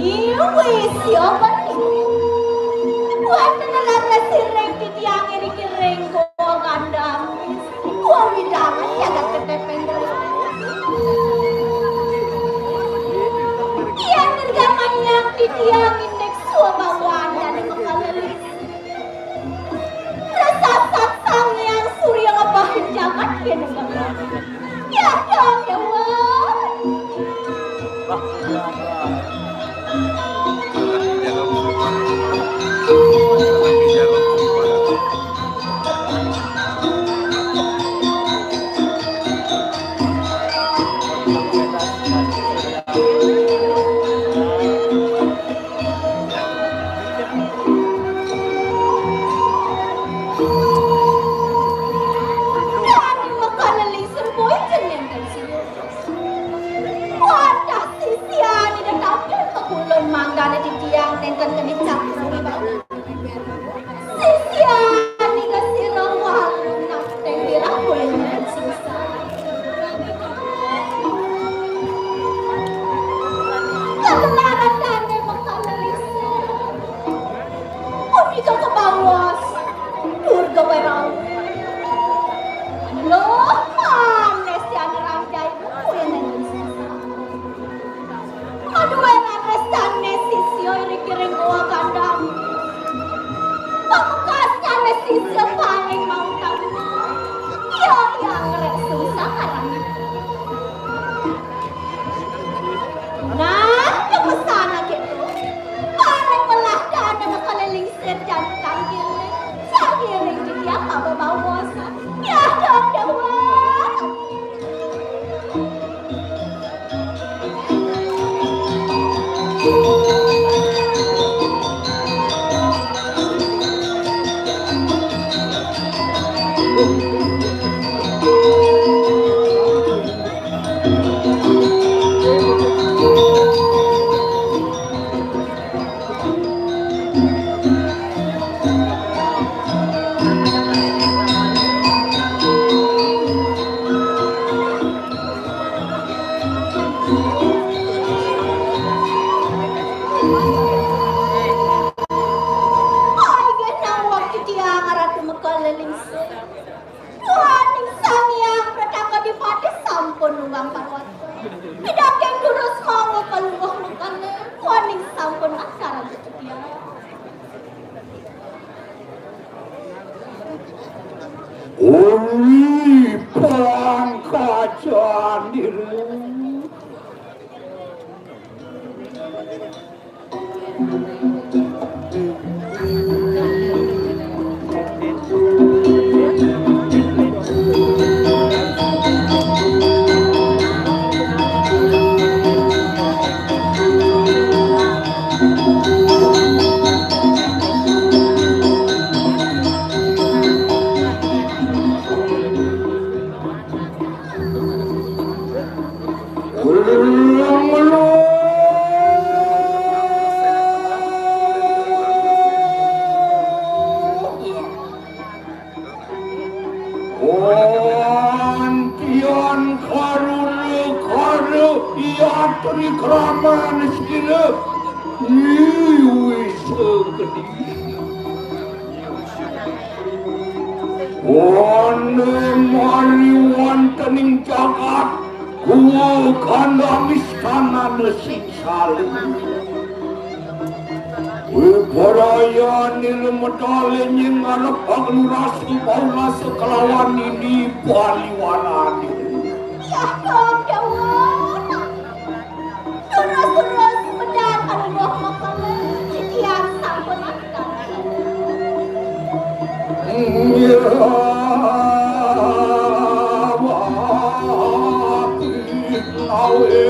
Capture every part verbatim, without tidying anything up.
Iwis ya bani. Wonten leres sireng titiang iriki ring goa gandang. Goa widangan jagat ketepeng. Yang nergamanyang titiang indik swabawan dan mengkalelis. Rasa satsang yang surya ngebah jagat ya negara. Ya dong, ya wah. Dadi makana lingsir boy jeneng. Wadah sisian ida tampil kekulon manggana titiang nenten kenincak. Sisian ida sira walu nak teng birah boy jeneng susah. Kagelaran dane makana lingsir. Punika kebawas Durga Werawi. Loh, manes tiang ranjai kuwi nang sisa. Aduh, eran restane sisya iri kiring goa gandang. Pamekasane sisya paling mau tahu. Iya, iya, ngerek susah karang. Nah, kepesan gitu. Paling melah dana makaliling sir dan tanggiling. Tanggiling juga apa bawa bosan. Ya, dong, dong. Ai, genah waktu tiang Ratu Mekal Lingsir. Duaning Sang Hyang Prataka Dipati sampun nunggang parwata. Pidartayang durus mawon kalungguh mekané, duaning sampun aksara Gusti Hyang. Uli pangkacan diri. Antian karuna kara yatri kraman sila niwisa gedi. Wanda mari wontening jagat, guwa kandang istanana sing salin. Wibaraya nila medal ing ngarep aglurasa baulasa kelawan Nini Baliwanané. Yah, Kang Dawa. Terus-terus medal kalungguh makané titiang sampun akal. Iya, wati nawé.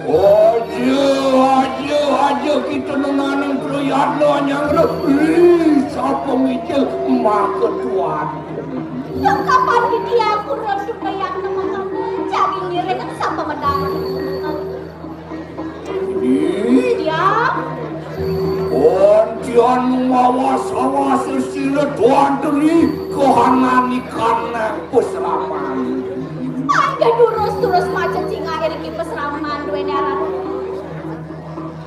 Aja, aja, aja kita nenaning priyatna nyanggra. Ih, sapa ngicil maka tuan. Dong kapan titiang purun supriyatna maka jagi ngiring sapa medal. Ih. Ya. Antian mawas-awas sira tuan demi kahananikan pesraman. Aja durus-durus maca cinga iriki pesraman duene aran.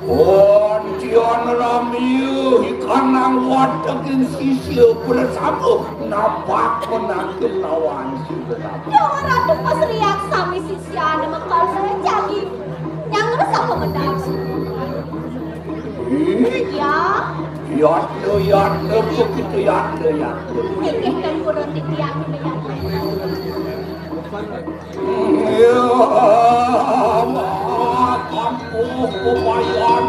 Antian ramia ikanang wateking sisia bersama nampak menangkil lawan si berapa. Dawa Ratu pas riak sami sisiane mekal jagi. Nyanggra sapa medal. Ih. Ya. Yatna, yatna, begitu yatna, yatna. Inggih, Tuan Guru, titiang yatna. Ya, kampuh kepayan.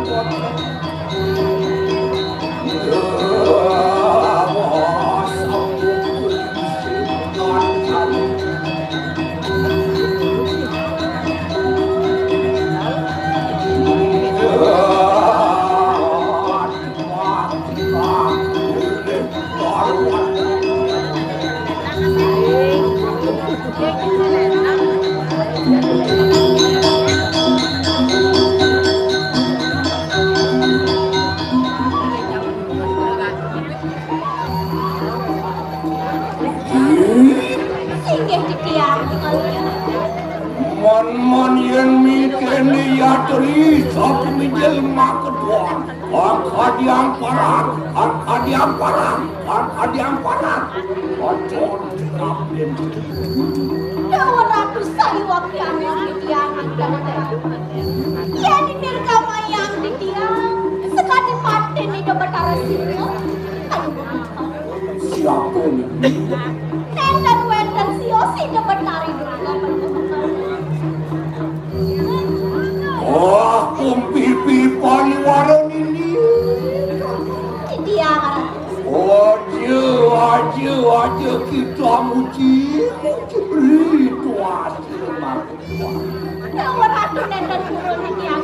Ya, Inggih titiang. Mon-mon yen mikene yatri, sapa mijil makeduan. Kang kadiang parang, kang kadiang parang, kang kadiang parang. Ojo dikapin. Dawa Ratu sayu wakyane titiang. Yen nirkamayang titiang, sekadi patin Ida Betara Sira. Siapa ini? Nenten wenten sios Ida Betari Durga. Wah, kumpipi paniwara nini. Titiang. Aja, aja, aja kita muji, muji. Ritual. Dawa Ratu nenten purun titiang.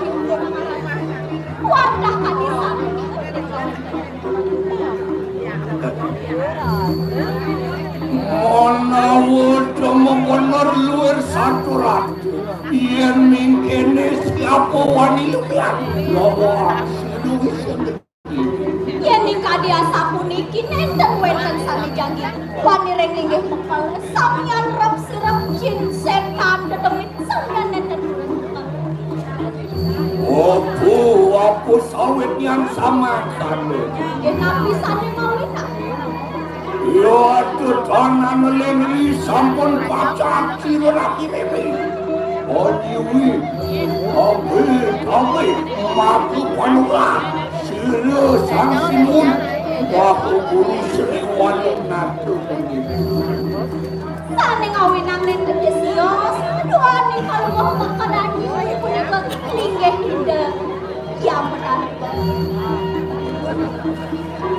Wadah kadisan. Menawa demen bener luwir satu ratu. Yen mingkene siapa wani luwir? Lawa, seduwi sendiri. Yen ning kadi asapuniki nenten wenten sane jagi wani ring linggih mekel, samian rep sirep jin setan dedemit samian nenten. Apa, apa sawit yang sama kanu? Yen napi sane mawinan? Ya, tetanane lengri sampun pacak sira rapi pepe. Adiwi, ape, ape, maku panulah, sira sang simun, maku guru sri wali natu. Sane ngawinang nenten sios, duani kalungguh makanani, punika linggih Ida.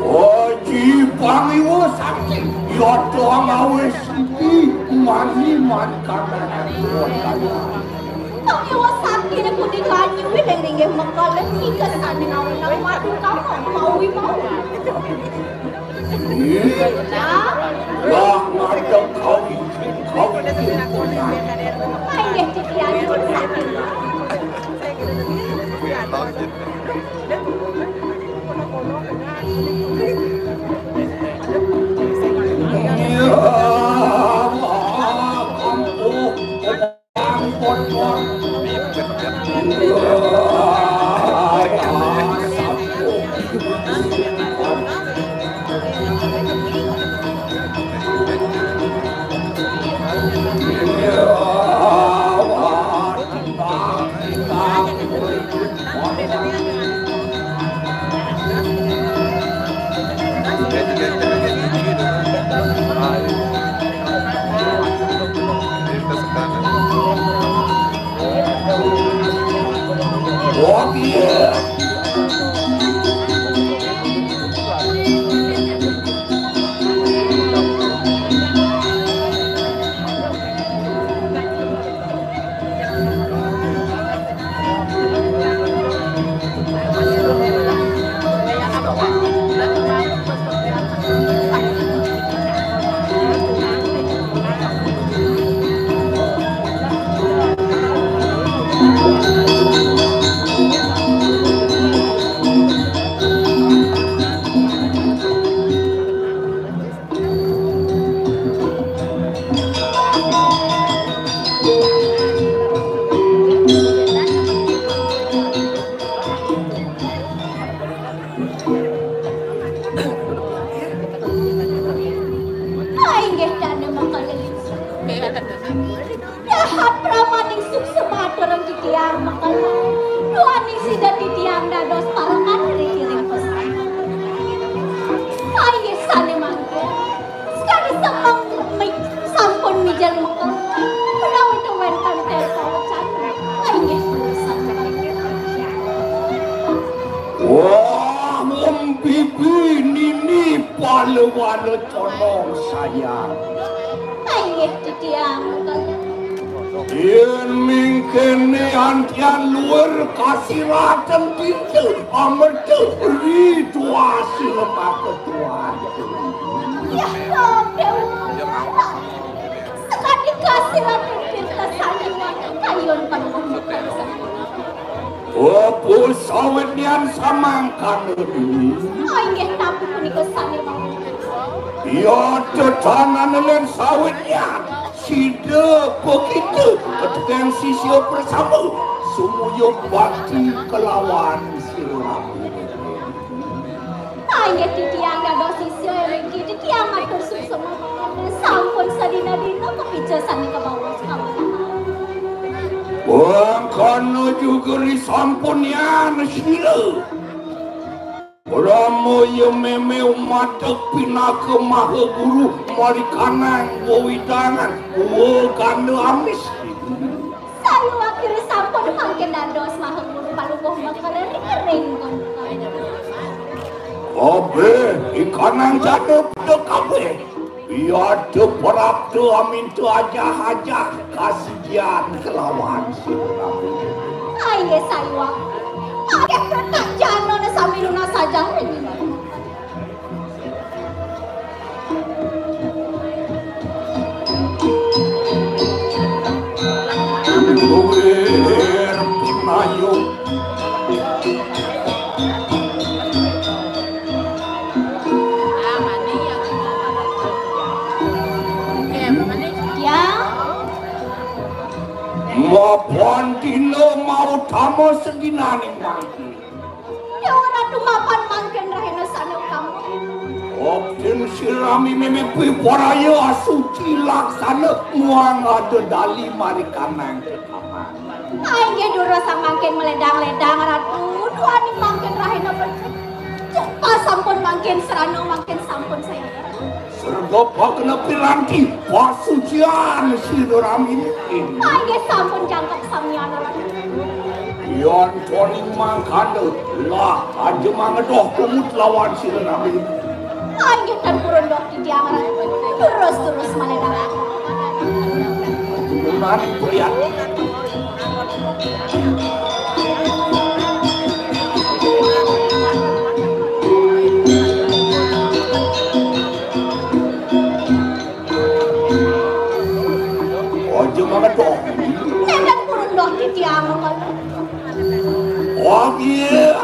Aji pangiwa sakti, yata ngawe siki, mani man kadanan kaya. Pangiwa sakti ne punika nyuwi ning linggih mekel, nika sane ngawenang madu kama, mawi mau. Ih, lah ngadeg kawi, kawi. Ayo, titian. Inggih dane makalilin. Dahat pramaning suksma aturang titiang makala. Duaning sida titiang dados parengan ring kiring pesan. Inggih sane mangke. Sekadi semeng mi-, sampun mijil mekar. Menawi wenten terpal candra. Inggih, sane mangke. Wah, wong bibi nini palawana condong sayang. Inggih, titiang. Yen mingkene antian luwur kasiraten tintu amerta ridwa sila maketuan. Ya, Dewa. Sekadi kasiraten tintu sanjungan kayun panuwun. Apa sawitnian samangkana dini? Oh, inggih, napi punika sane mawon? Ya, tetanane len sawitnian. Sida begitu ketukan sisia bersama. Sumuya bakti kelawan sira. Ah, inggih titiang dados sisia ring kene, titiang matur suksma. Sampun sadina-dina kapica sane kabaos. Mangkana juga risampunian sira. Rama ya meme umatek pinaka maha guru marikanang wewidangan wa ganda amis. Sayuwakti sampun mangkin dados maha guru palupuh makala ring ring. Kabeh ikanang jana pada kabeh. Yada prapta aminta ajah-ajah kasijian kelawan sira. Aye sayuwakti. Akeh pratajana sami nunas ajah ring. Luwir penayu. Ya. Mapan dina mautama sedinaning mangkin. Dewa Ratu mapan mangkin rahina sane utama. Obden sirami mimipi paraya asuci laksana muang ada dali marikanang kekaman. Inggih durus sang mangkin maledang-ledang Ratu, duaning mangkin rahina becik. Cepat sampun mangkin serana mangkin sampun saya. Serba pagena piranti pasucian sira ramin. Inggih sampun jangkep samian Ratu. Yan toning mangkana lah aja mangedoh kumut lawan sira ramin. Inggih tan purun doh titiang Ratu. Terus-terus maledang. Menarik pria. Aja mangedok. Nenten purun doh titiang. Wah, iya.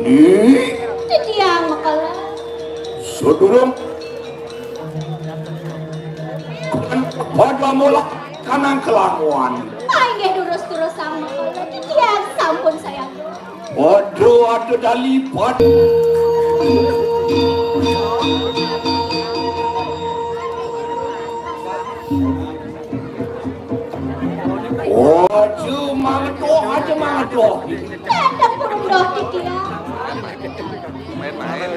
Ini titiang makala. Sedurung pada mula kanang kelamuan. Inggih durus-durus sang makala. Titiang sampun sayang. Dali pat. Oh, aja mangedoh, aja mangedoh. Ada burung doh di dia. Main-main.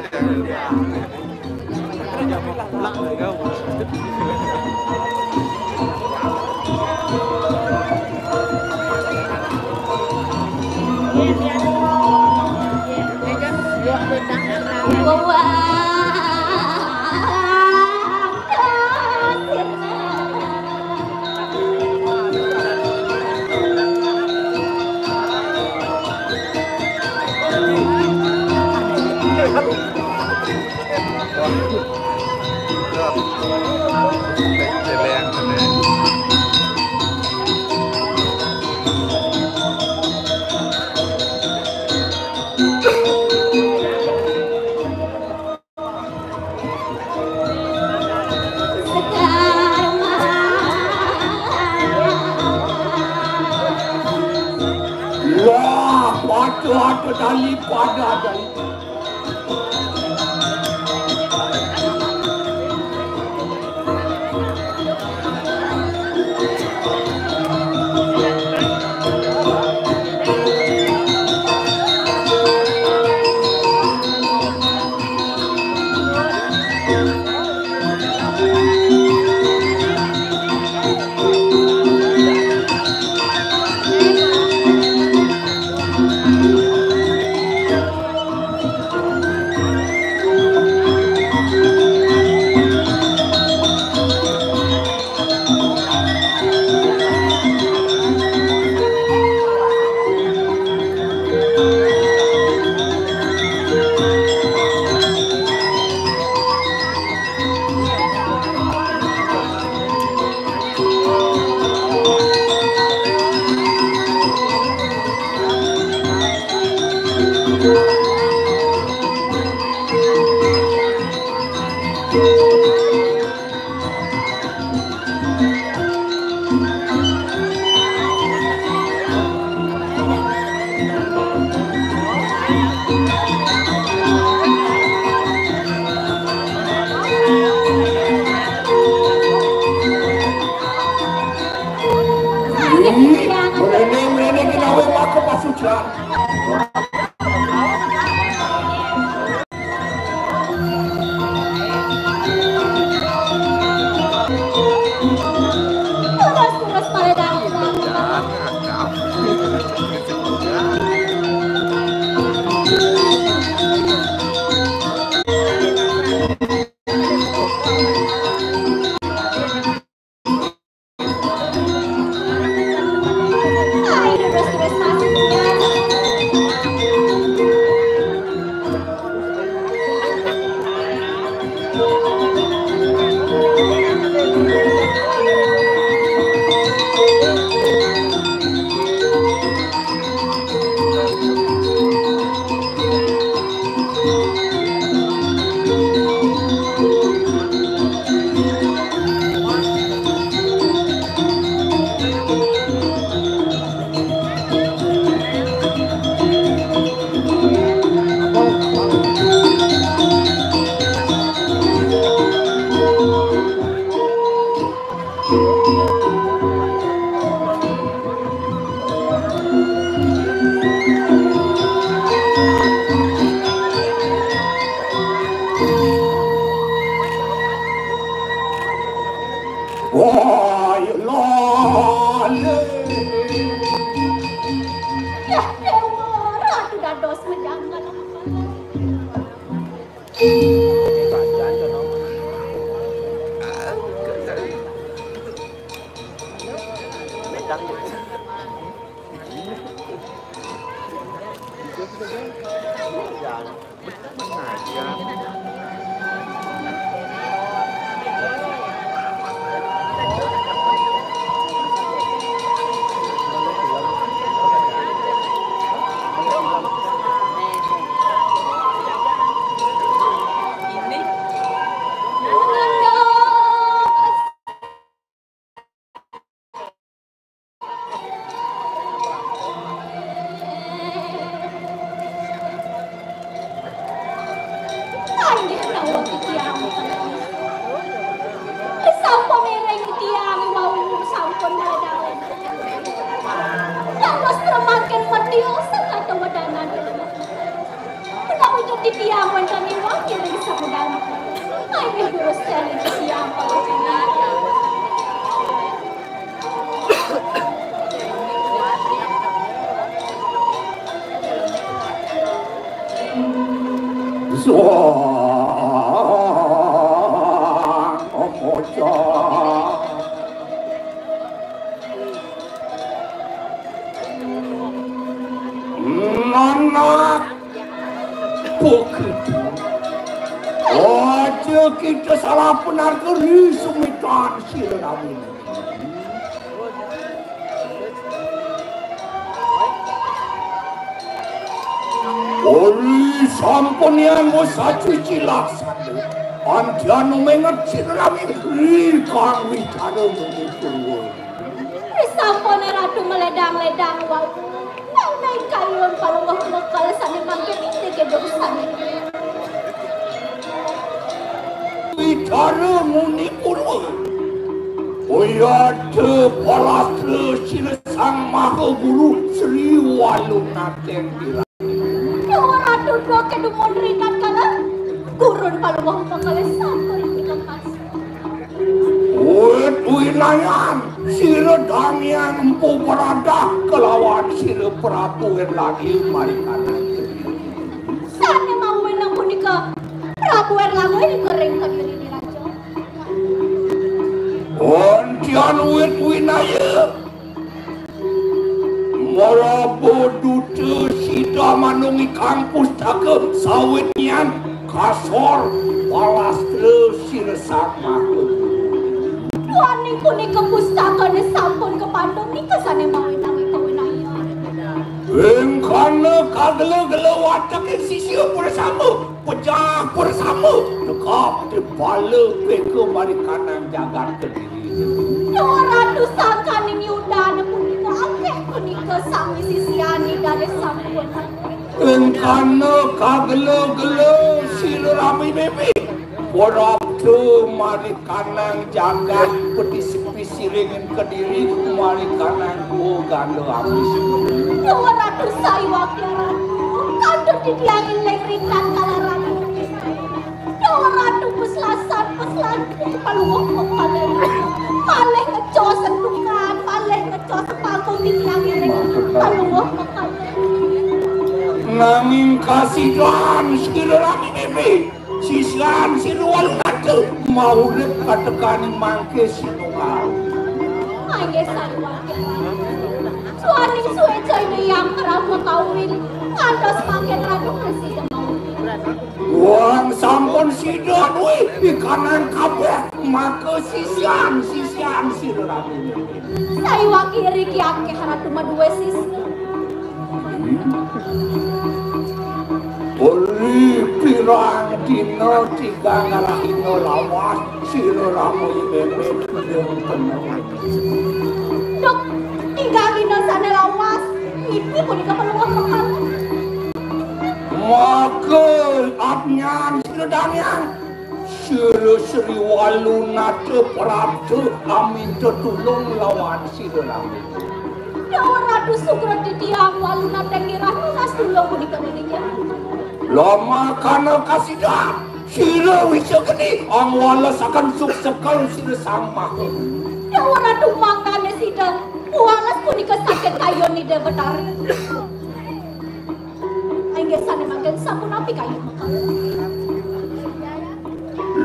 Lah, pada ada tali, pada ada. Merene-merene kena wek makan pasukan. Ayo, sangkata wadanan. Menawi titiang wénten ing wangkil ring sabdan. Inggih durus tiang titiang pangajeng. Suang omoca. Nanak begitu. Aja kita salah penarga ri sumitan sira nami. Uli sampun yang sacuci laksana. Antian menget sira nami ri kang wicana muni purwa. Sampun Ratu meledang-ledang wau. Nang naik kayun palungguh mekel sané mangkin indik dosané. Wicana muni purwa. Uyada palastra sira Sang Maha Guru Sri Walunaten Wirata. Dawa Ratu doke dumun ri tatkala gurun palungguh mekel sampun lekas. Wit winayan, sira damian empu beradah kelawan sira Prabu Erlangga marikana. Sané mawinan punika Prabu Erlangga nika ring Kediri Raja. Antian wit winaya. Maraba duta sida manungikang pustaka sawitnyan kasor palastra sira Sang Maha. Duaning punika pustakané sampun kapandung nika sané mawinan ika winaya. Ingkana kagela-gela wateking sisia prasama, pejah prasama, nekap di bala peka marikanang jagat Kediri. Duh Ratu sangkaning Yudana punika akeh punika sami sisian Idane sampun. Engkana kagela-gela sira rami meme. Prapta marikanang jagat petisipi siringin Kediri marikanang dua ganda amis. Duh Ratu saiwakya Ratu. Kantun titiang iling rintan kalaran. Duh Ratu peslasan, peslasan, paluh pepalen. Malih ngecos sentukan, malih ngecos pangkung di tiang ini. Paluh pepalen. Nanging kasidan sira rami meme, sisian sira walu nata, maurip katekaning mangke sinungal. Mangke saluang. Suaning sueca ini yang kerama kawin, ngantos mangke Ratu prasida mawin. Wong sampun sida duwe ikanang kabeh, maka sisian, sisian sira rami. Saiwak iriki akeh Ratu maduwe sisya. Uli pirang dina tigang rahina lawas sira rami meme. Duk, tigang dina sane lawas, inggih punika pelungguh pekala. Maka adnyan sira damian, sira Sri Walunata prapta aminta tulung lawan sira rami. Dawuh Ratu Sukreti tiang Walunata ngira nunas tulung punika nggih. Lamakana kasidan, sira wisa geni angwalesaken suksekel sira Sang Maha. Dawuh Ratu mangkane sida, wales punika saged kayun Ida Betara. Inggih sane mangkin sapunapi kayun mekaten.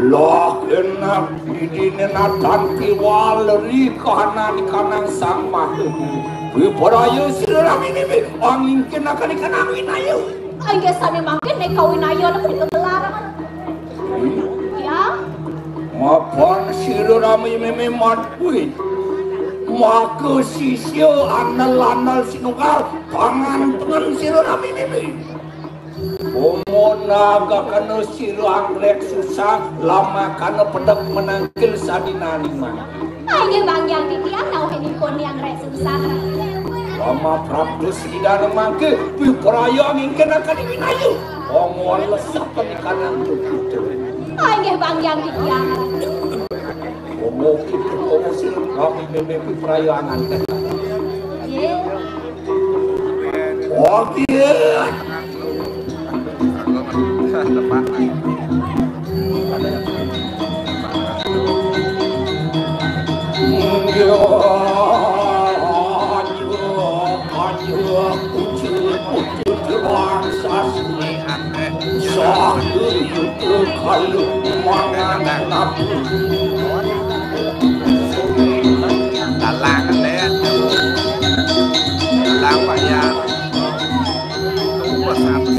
Lah enak didine natan piwal ri kahanan ikanang Sang Maha. Wipraya sira rami meme angingkin akan ikanang winaya. Inggih sane mangkin nek kawinaya niku dikelar. Ya. Mapan sira rami meme matwi. Maka sisya anel-anel sinunggal pangan tengen sira rami meme. Umun nagakana sira anggrek susah, lamakana pedek menangkil sadinani mangke. Inggih banggiang titiang nauhinipun yang rek susah. Lama prapta sidane mangke, pipraya ngingkin akan winaya. Ongol lesaken ikanang tututu. Inggih banggiang titiang. Omo kita omo sira kami meme pipraya angan. Nggih. Oke. Dalang, Dek. Dalang, Pak, ya. Tunggu satu.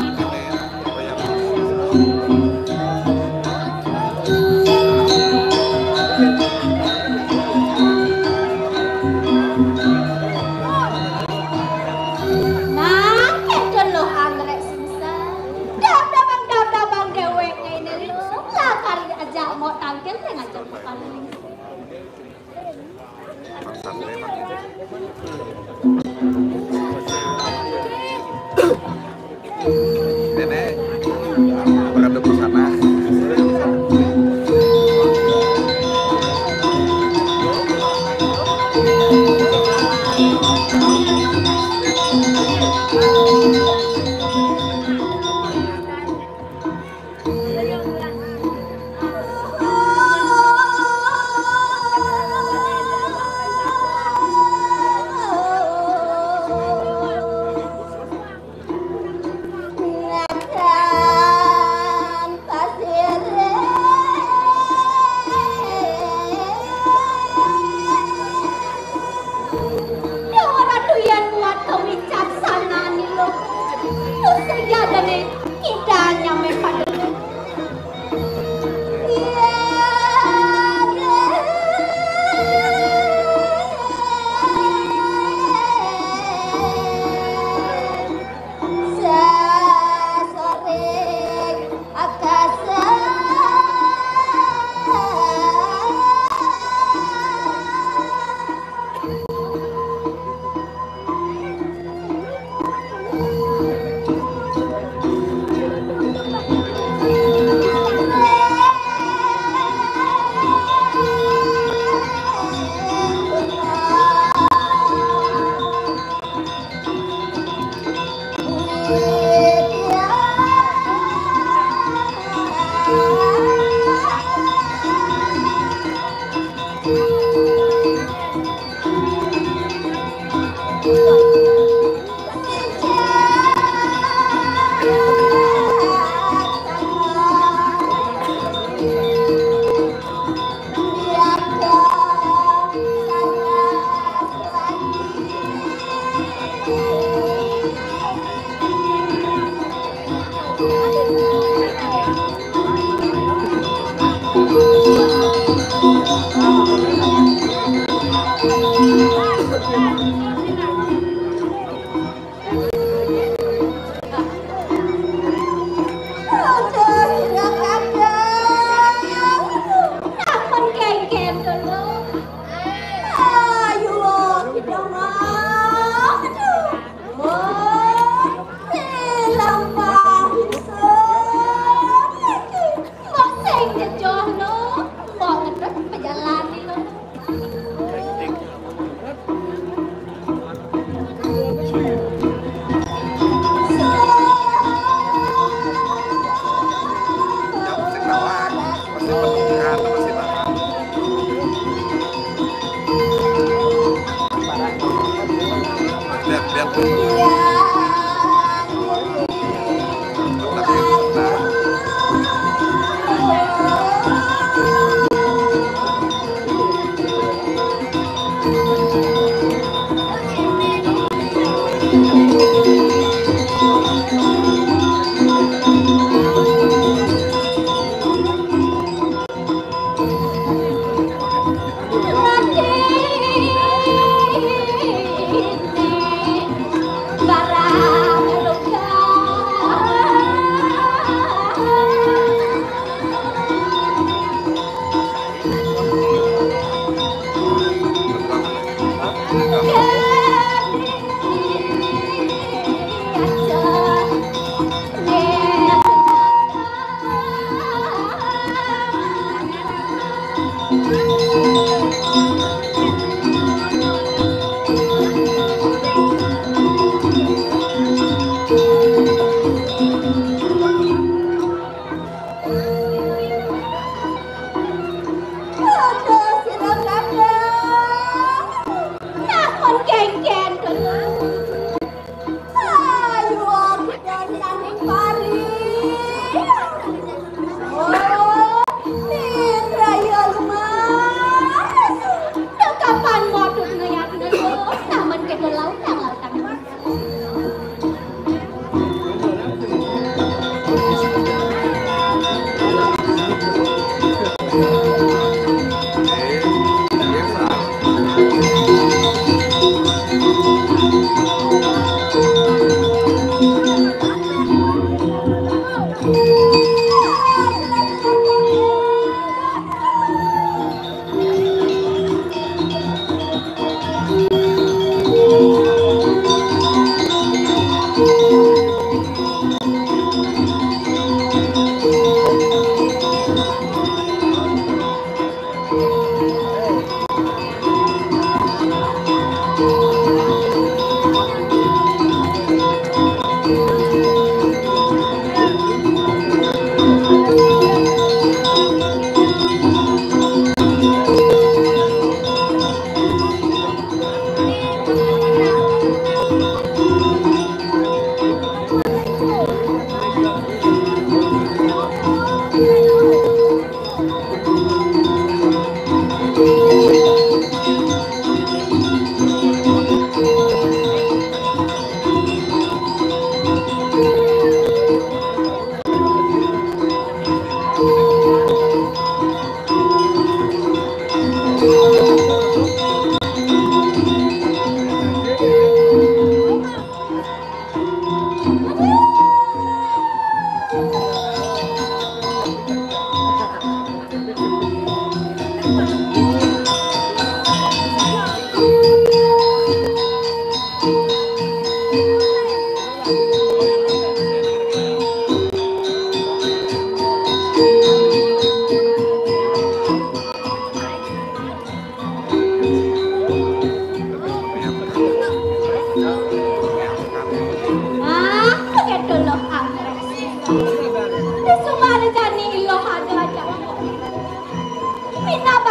Nah, édon lo anggrek sungsang. Dab-dabang, dab-dabang déwék ngéné lo. Lakar ajak mok tangkil dengan jemput paling. Nenek, berada di sana. Déwa Ratu yén kuat kawicaksanan ilo. Terus iya dene kita nyamé pada.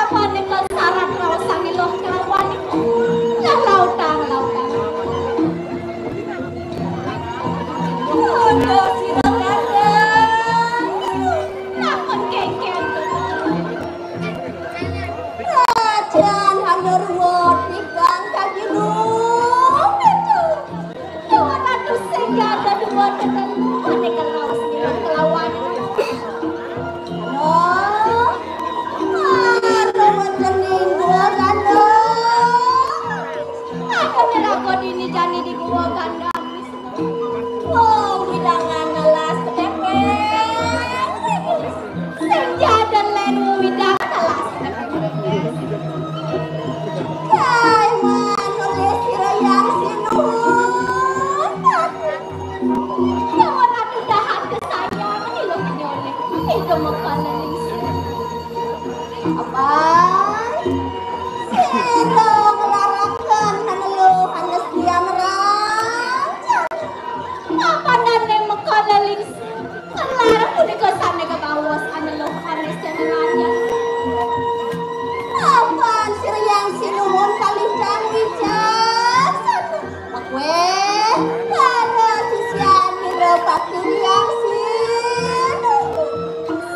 Panika sarat raosang Iluh kelawan. Lah lautang, lautang. Aduh, sira kadang. Nah, mengkengken. Rajan hanur wot ikang kagilung itu. Dua ratus sing ada dua tetelu, ane kelawas nira kelawan. Oh, ada wonten ing Gua Gandang. Ada nira kok dini jani di Gua Gandang. Wong widangan nelas ketempe. Sing jaden len widang nelas ketempe. Kai manulih sira yang sinuhun. Yang ora tudahan kesayangan ilu nyoleh. Itu makanan ningsih. Apa? Sira nglaraken nelu hanes tiang raja. Mapanane mekala lingsun. Kelar punika sane kebawas ane loh hanes tiang raja. Mapan sira yang sinuhun kalih dang wicaksana. Weh, para sisyan ira bakti yang sinuhun.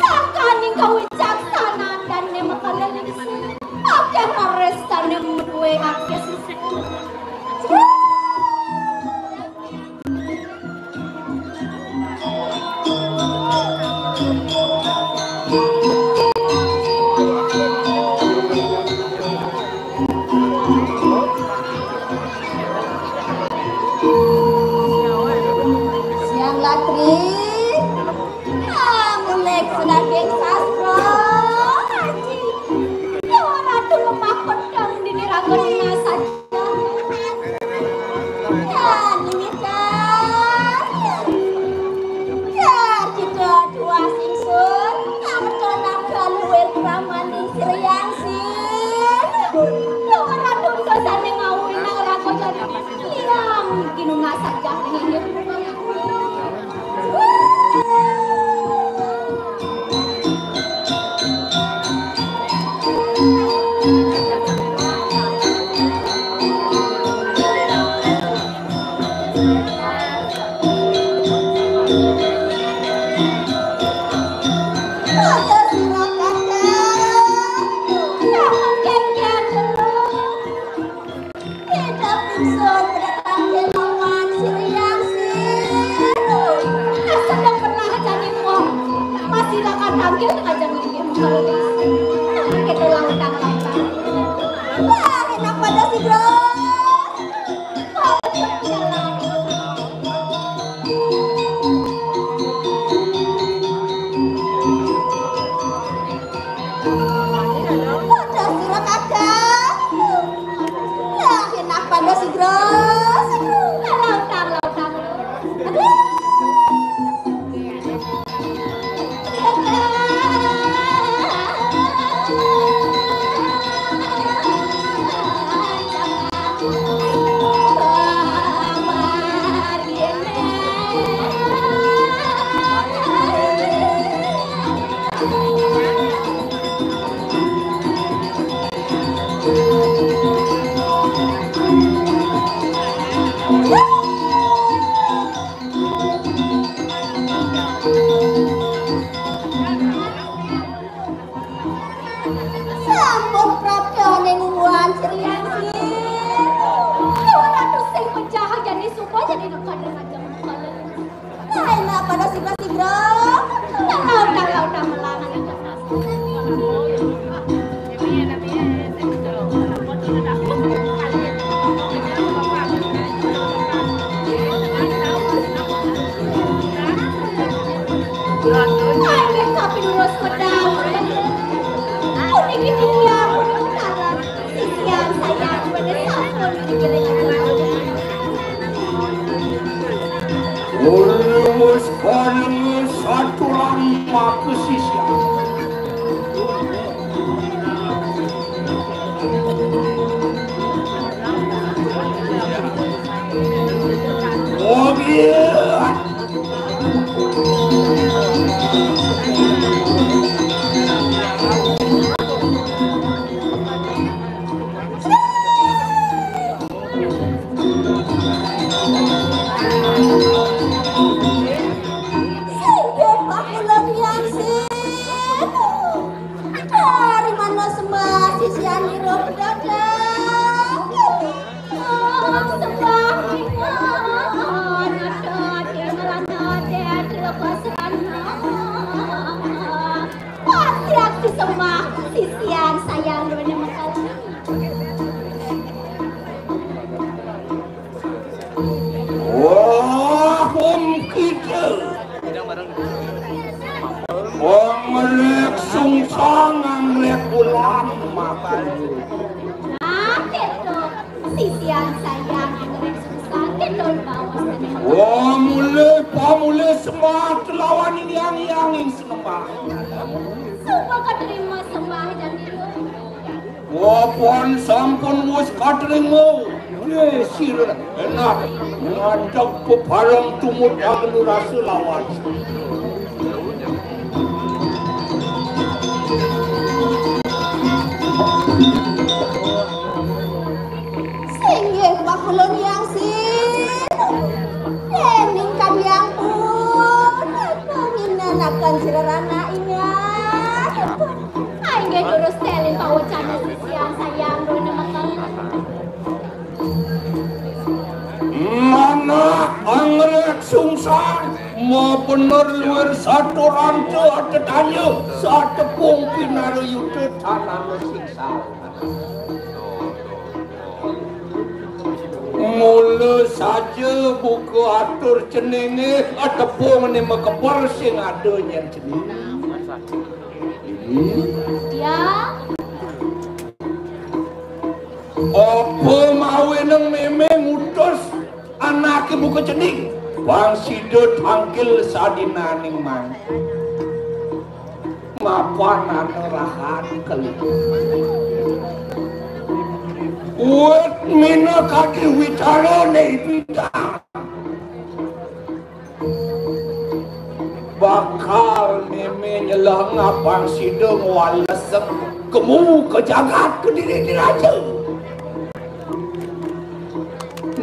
Sangkaning kawicaksanan dan mekala lingsun. Akeh marestane duwe akeh sisi. Siang Latri, amunek sedaging sastra, Aji. Dewa Ratu Kemah Pedang dini raga nengah saja. Ya, nimitan. Ya, kita dua singsun. Ngametonan kaluwir pramaning siriang sin. Dewa Ratu dosane ngawinang raga jani. Liang kinunah saja nengah. Kita pingsan pada tangkil lawan siriang siru. Nah, sedang pernah jadi wong. Masih lakan tangkil tengah jam ini. Nah, kita lautang-lautang. Wah, enak pada si Bro. Pada sira kadang. Lah, enak pada si Gros. Lautang, lautang. Aduh. Sampun prapta ning wuhan sirian sih. Dua ratus sing pecah jadi supaya jadi dekat dengan jam. Lain apa nasi basi bro? Tahu tahu tahu tahu melangan. Wis kaya satu lama pesisir. Oh, iya. Pasti aksi sembah, sisian sayang duene mekal. Wah, om kita. Wong ngelek sungsang, ngelek bulan makan. Nah, gitu. Sisian sayang, ngelek sungsang, gitu, bawa. Wah, mulai, pamulai sembah lawan yang yang sembah. Sumpah keterima sembah dan itu. Wah, pon sampun wis katrima. Nggih, sira enak ngadeg bebareng tumut angelu rasa lawan. Singgih, Pak Kulun Yang Sin. Dening kalian pun, aku nginanakan sira anak ingat. Inggih durus telin pawecana sisian sayang duene mekal. Mana anggrek sungsang, ma bener luwir satu ranta atetanya, satepung pinara yuta tanana siksa. Mula saja buka atur cenenge, atepung ne makeper sing ada nyen cening. Ya. Apa maweneng meme ngutus anake buka cening? Bang sida tangkil sadinaning mang. Mapan ana rahan keli. Wit mina kaki wicara ne pita. Bakal meme nyeleng apang sida ngwalesek kemu ke jagat Kediri Diraja.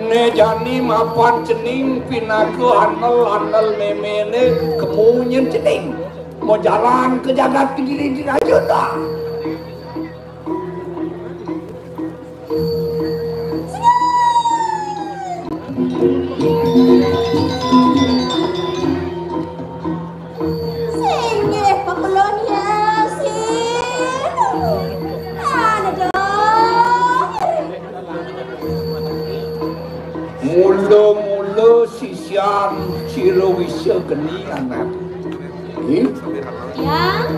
Ne jani mapan cening pinaka anel-anel memene kemu nyen cening. Mau jalan ke jagat Kediri Diraja dah. Singgih pepelon ya sih. Ada dong. Mula-mula sisian sira wisa geni anak. Ih. Ya.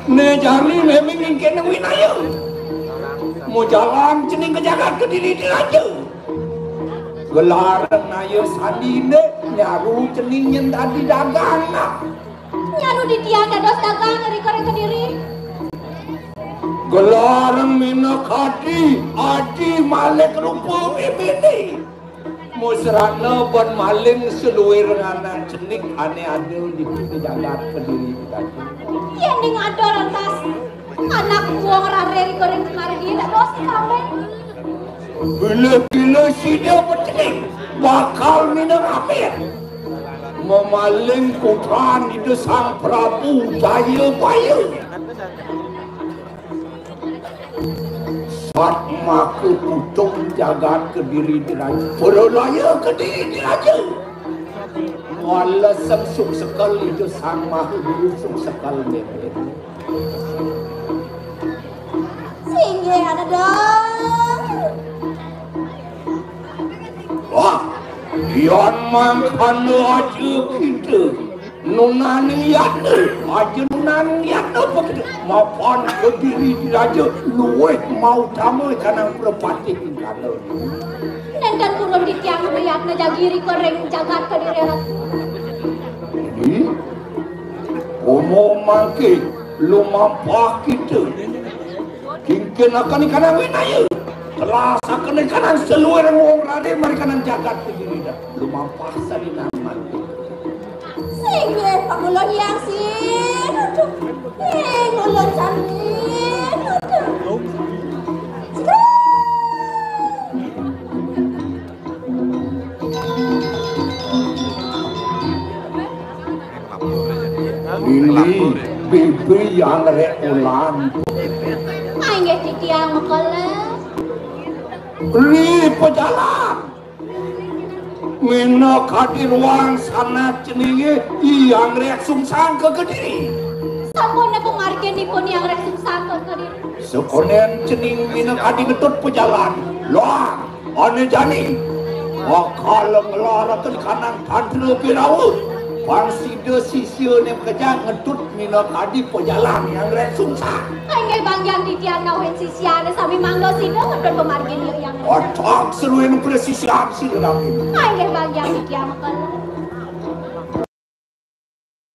Ne jani meme ngingkene winaya. Mau jalan cening ke jagat Kediri Diraja. Gelarang naya sandine nyaru cening nyen dadi dagang nah. Nyaru di tiang dados dagang ri kore Kediri. Gelarang minakadi adi malik rupa mimine. Musrana ban maling seluir nganan cenik ane ada di jagat Kediri tadi. Yen ning ada lantas anak wong rare ri goreng kemari dia tak dos kamen. Bila-bila sida petening bakal minang amir. Memaling putran itu Sang Prabu Jayabaya. Satmaka putung jagat Kediri Diraja. Purulaya Kediri Diraja. Wala sang suksekal itu Sang Maha Guru suksekal nembet. Singgih ada dong. Wah, yan mangkana aja kita. Nunaning yatna, aja nunaning yatna apa kita? Mapan Kediri Diraja luwih mautama kanang prepatih ing kala. Nenten purun titiang priyatna jagi rika ring jagat Kediri Ratu. Jadi, komo mangke lumampah kita. Kingkin akan ikanang winaya. Telas akan ikanang seluruh wong rade marikanang jagat Kediri dah. Lumampah salinan mangke. Singgih pangulun yang sinuduh. Ing ulun sami nuduh. Ini bibi yang rek ulan. Inggih titiang mekala. Ri pejalan. Minakadi ruang sanad ceningé Hyang Rék Sungsang ka Kediri. Sampun pamarginipun Hyang Rék Sungsang ka Kediri. Sakonén cening minakadi ngetut pajalan. Loang, ané jani. Bakal nglaraken kanang tantra Birawa. Pang sida sisiané makejang ngetut minakadi pajalan Hyang Rék Sungsang. Inggih banggiang titiang nauhin sisiané sami mangda sida ngetut pamargin Hyang Rék. Otak seruin presisian sida nami. Inggih banggiang titiang mekala.